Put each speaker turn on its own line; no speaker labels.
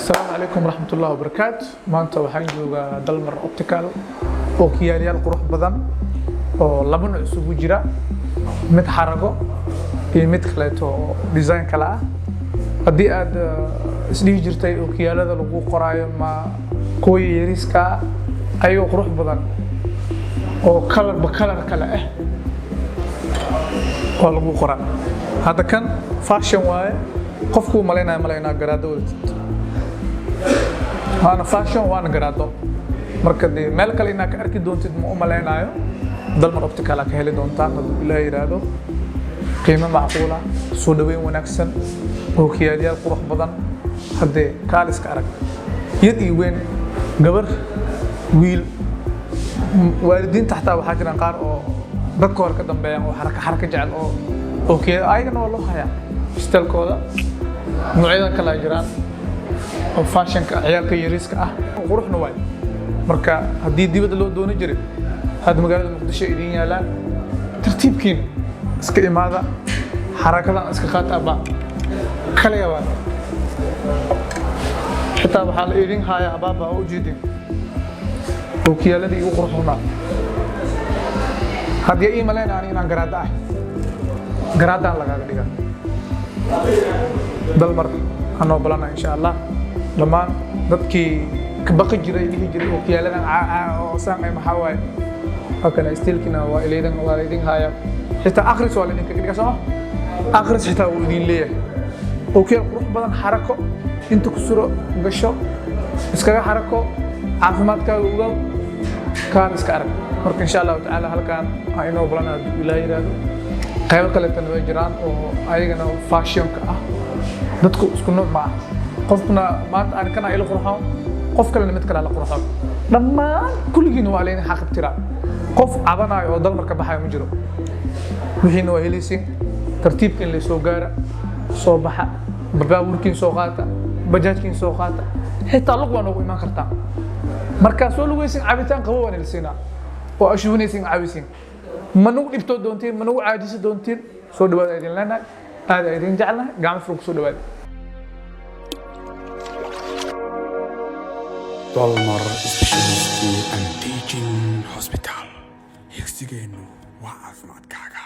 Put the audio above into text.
Asalaamu calaykum waraxmat ullahi wabarakaatu. Maanta waxaan joogaa Dalmar Optical oo kiyaalayaal qurux badan oo laba nooc isugu jira, mid xarago iyo mid kaleeto oo design kale ah. Haddii aad isdhihi jirtay okiyaalada lagu qoraayo ma kuwa yariiska ah, ayagoo qurux badan oo kalarba kalar kale ah waa lagu qoraa. Hadda kan fashion waaye, qofkuu malaynaya malaynaa garaado wadatid, waana fashion waana garaado. Marka dee meel kale inaad ka arki doontid ma u malaynayo. Dalmar Optical aa ka heli doontaan hadduu Ilaah yidhaahdo. Qiimo macquula, soo dhaweyn wanaagsan, ookiyaalayaal qurux badan. Haddee kaaliska arag, yar iyo weyn, gabar, wiil, waalidiinta xataa waxaa jiraan qaar oo dadka hore ka dambeeyaan oo xaraka xaraka jecel oo ookiyaal, ayagana waa loo hayaa stylekooda. Noocyadan kale ay jiraan oo fashionka ciyaalka yariiska ah oo quruxna waay. Marka haddii dibadda loo dooni jiray, hadda magaalada Muqdisho idiin yaalaan. Tartiibkiin iska imaada, xarakadan iska qaata abba kaliya waa. Xitaa waxaa la idin hayaa abaaba oo ujeedin ookiyaaladii igu qurxoonaa. Haddii ii malayna ani inaan garaadda ah, garaadaan lagaaga dhigaa. Dalmar hanoo balana insha Allah. Dhammaan dadkii ka baqi jiray, dhihi jiray ookiyaaladan oo saan ay maxaa waaye, halkan stylekina waa ilaydan, waa laydin haya. Xitaa akhris waa laydinkaga dhiga, sooma akhris xitaa wuu idin leeyahay. Ookiyaal qurux badan, xarako, inta ku suro gasho, iskaga xarako, caafimaadkaaga ogow, kaan iska arag. Marka insha Allahu tacaala halkan ha inoo balana hadduu Ilaah yidhaahdo. Qaybo kaleetana way jiraan oo ayagana fashionka ah. Dadku isku nooc ma ah. Qofna maanta aan kana ila qurxoon, qof kalena mid kale la qurxoon. Dhammaan kulligiina waa laydin xaqibtiraa. Qof cabanayo oo Dalmar ka baxayo ma jiro. Wixiina waa helaysiin. Tartiibka in laysoo gaara, soo baxa, baabuurkiin soo qaata, bajaajkiin soo qaata, xitaa lug waa noogu imaan kartaa. Markaa soo lugaysin, cabitaan qabo waan ilsiinaa oo ashubanaysin, cabisiin. Ma nagu dhibtoo doontiin, ma nagu caajisi doontiin. Soo dhawaada idin leenahay, aad idin jecelnahay. Gacmo furug soo dhawaada.
Dalmar Specialist and Teaching Hospital. Higsigeennu waa caafimaadkaaga.